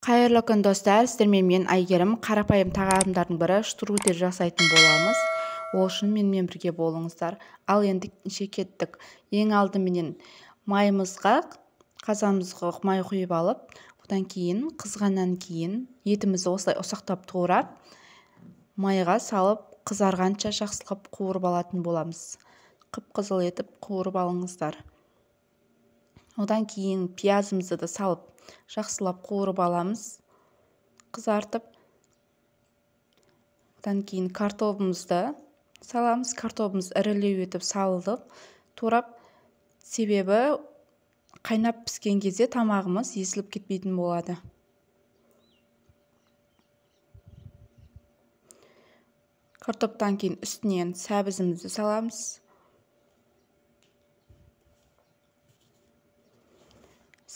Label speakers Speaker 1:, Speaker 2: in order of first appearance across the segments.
Speaker 1: Қайырлы күн, достар! Сіздермен мен, Әйгерім. Қарапайым тағамдардың бірі штрудель жасайтын боламыз. Ол үшін менімен бірге болыңыздар. Ал енді кеттік. Ең алдыменен майымызға, қазанымызға май құйып алып, одан кейін қызғаннан кейін етімізді осылай ұсақтап турап, майға салып, қызарғанша жақсылап қуырып алатын боламыз. Қып-қызыл етіп қуырып алыңыздар. Одан кейін пиязымызды да салып, жақсылап қуырып аламыз, қызартып. Одан кейін картобымызды саламыз. Картобымыз ірілеу етіп салынып, турап, себебі қайнап піскен кезде тамағымыз езіліп кетпейтін болады. Картоптан кейін үстінен сәбізімізді саламыз.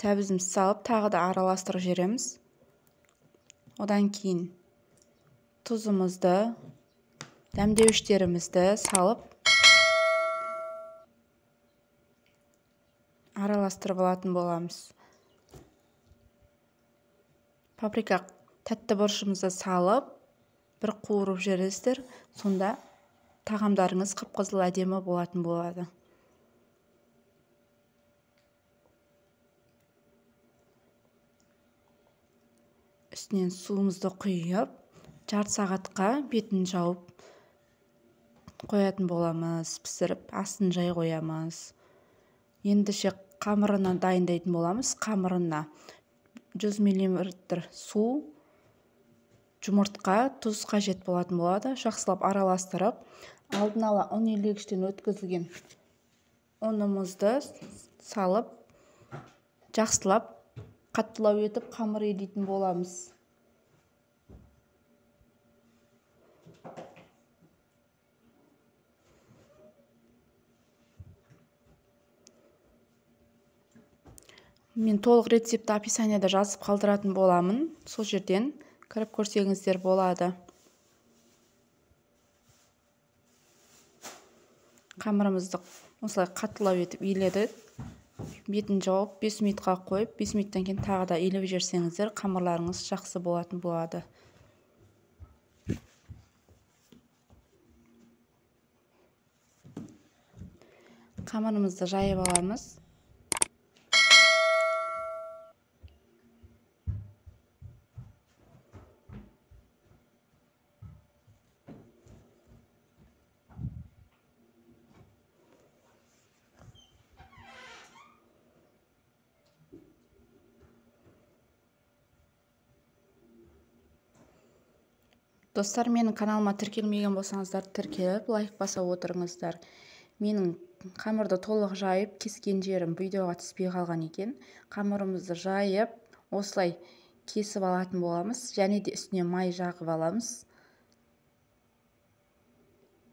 Speaker 1: Сәбізімізді салып, тағы да араластырып жібереміз. Одан кейін тұзымызды, дәмдеуіштерімізді салып, араластырып алатын боламыз. Паприка, тәтті бұрышымызды салып, бір қуырып жібересіздер, сонда тағамдарыңыз қып-қызыл әдемі болатын болады. Үстінен суымызды құйып, жарты сағатқа бетін жауып қоятын боламыз, пісіріп, астын жай қоямыз. Ендеше қамырына дайындайтын боламыз. Қамырына 100 мл су, жұмыртқа, тұз қажет болатын болады. Жақсылап араластырып, алдын ала ұн елегіштен өткізілген ұнымызды салып, жақсылап қаттылау етіп қамыр илейтін боламыз. Мен толық рецептті описанияда жазып қалдыратын боламын. Сол жерден кіріп көрсеңіздер болады. Қамырымызды осылай қаттылау етіп иледік. Бетін жауып 5 минутқа қойып, 5 минуттан кейін тағы да илеп жіберсеңіздер, қамырларыңыз жақсы болатын болады. Қамырымызды жайып аламыз. Достар, менің каналыма тіркелмеген болсаңыздар, тіркеліп, лайк баса отырыңыздар. Менің қамырды толық жайып, кескен жерім видеоға түспей қалған екен. Қамырымызды жайып, осылай кесіп алатын боламыз. Және де үстіне май жағып аламыз.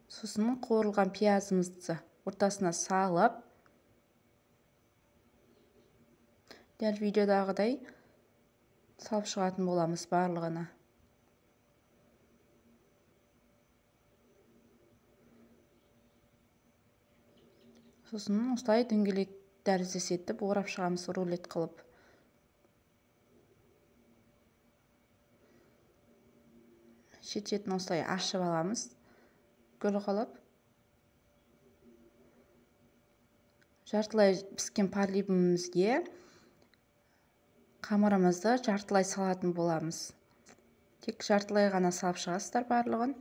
Speaker 1: Сосын қуырылған пиязымызды ортасына салып, дәл видеодағыдай салып шығатын боламыз барлығына. Сосын осылай дөңгелек тәріздес етіп орап шығамыз рулет қылып. Шет-шетін осылай ашып аламыз, гүл қылып. Жартылай піскен парлибімізге қамырымызды жартылай салатын боламыз. Тек жартылай ғана салып шығасыздар барлығын.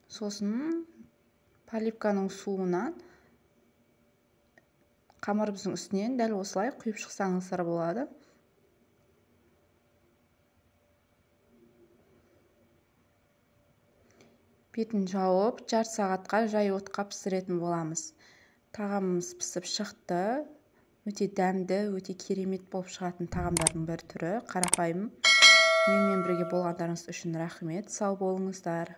Speaker 1: Сосын поливканың суынан қамырымыздың үстінен дәл осылай құйып шықсаңыздар болады. Бетін жауып, жарты сағатқа жай отқа пісіретін боламыз. Тағамымыз пісіп шықты. Өте дәмді, өте керемет болып шығатын тағамдардың бір түрі, қарапайым. Менімен бірге болғандарыңыз үшін рахмет. Сау болыңыздар.